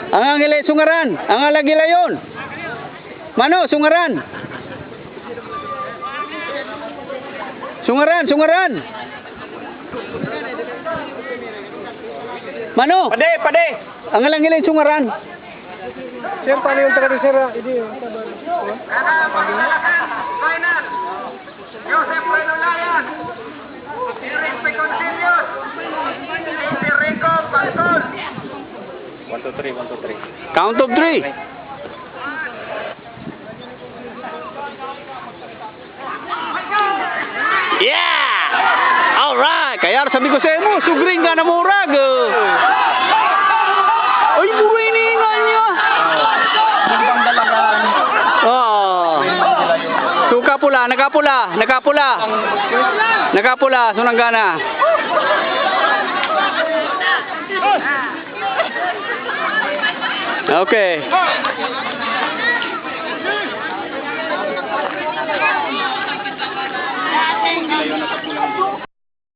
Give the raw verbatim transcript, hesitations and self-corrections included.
Anga ngilai sungaran, anga lagi layon. Mano, sungaran. Sungaran, sungaran. Mano. Pade, pade. Anga lagi layon sungaran. Sir, paano yung taga di sir, ah? Hindi, oh. Final. Joseph Renulayan, Eric Peconcillos, Rico Pangkol. One, two, three, one, two, three. Count of three. Yeah! Alright! Kaya sabi ko sa imo, sugring ka na murag. Ay, buhay ni nga niya. Oh. Suka pula, nakapula, nakapula. Nakapula, sunanggana. Okay.